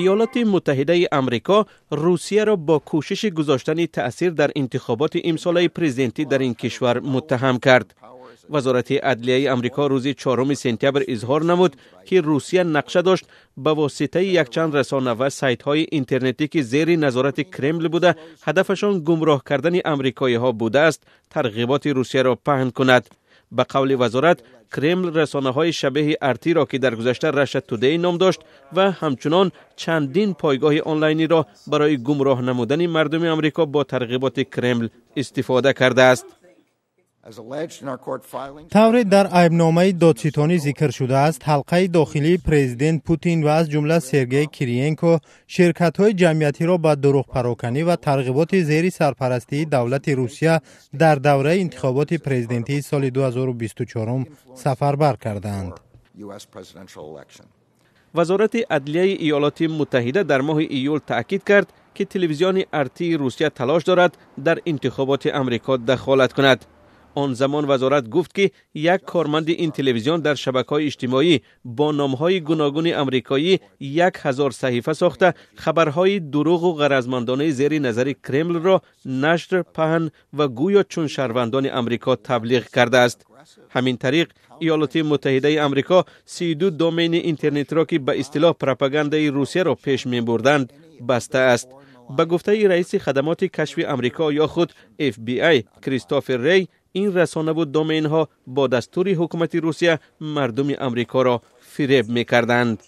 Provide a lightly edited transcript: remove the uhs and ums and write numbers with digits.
Иёлоти Муттаҳидаи Амрико Русияро бо кӯшиши гузоштани таъсир дар интихоботи имсолаи президентӣ дар ин кишвар муттаҳам кард. Вазорати адлияи Амрико рӯзи 4 сентябр изҳор намуд, ки Русия нақша дошт ба воситаи якчанд расона ва сайтҳои интернетӣ, ки зери назорати Кремл буда, ҳадафашон гумроҳ кардани амрикоиҳо будааст, тарғиботи Русияро паҳн кунад. Ба қавли вазорат, Кремл расонаҳои шабеҳи Артиро, ки дар гузашта Раша Тудей ном дошт, ва ҳамчунон чандин пойгоҳи онлайниро барои гумроҳ намудани мардуми Амрико бо тарғиботи Кремл истифода кардааст. Тавре дар айбномаи додситонӣ зикр шудааст, ҳалқаи дохилии президент Путин ва аз ҷумла Сергей Кириенко ширкатҳои ҷамъиятиро ба дурӯғпароканӣ ва тарғиботи зери сарпарастии давлати Русия дар давраи интихоботи президентии соли 2024 сафарбар кардаанд. Вазорати адлияи Иёлоти Муттаҳида дар моҳи июл таъкид кард, ки телевизиони Артии Русия талош дорад дар интихоботи Амрико дахолат кунад. Он замон вазорат гуфт, ки як корманди ин телевизион дар шабакаҳои иҷтимоӣ бо номҳои гуногуни амрикоӣ 1000 саҳифа сохта, хабарҳои дурӯғу ғаразмандонаи зери назари Кремлро нашр, паҳн ва гӯё чун шаҳрвандони Амрико таблиғ кардааст. Ҳамин тариқ, Иёлоти Муттаҳидаи Амрико 32 домени интернетиро, ки ба истилоҳ пропагандаи Русияро пеш мебурданд, бастааст. Ба гуфтаи раиси хадамоти кашфи Амрико ё худ FBI Кристофер Рей, ин расонаву доменҳо бо дастури ҳукумати Русия мардуми Амрикоро фиреб мекарданд.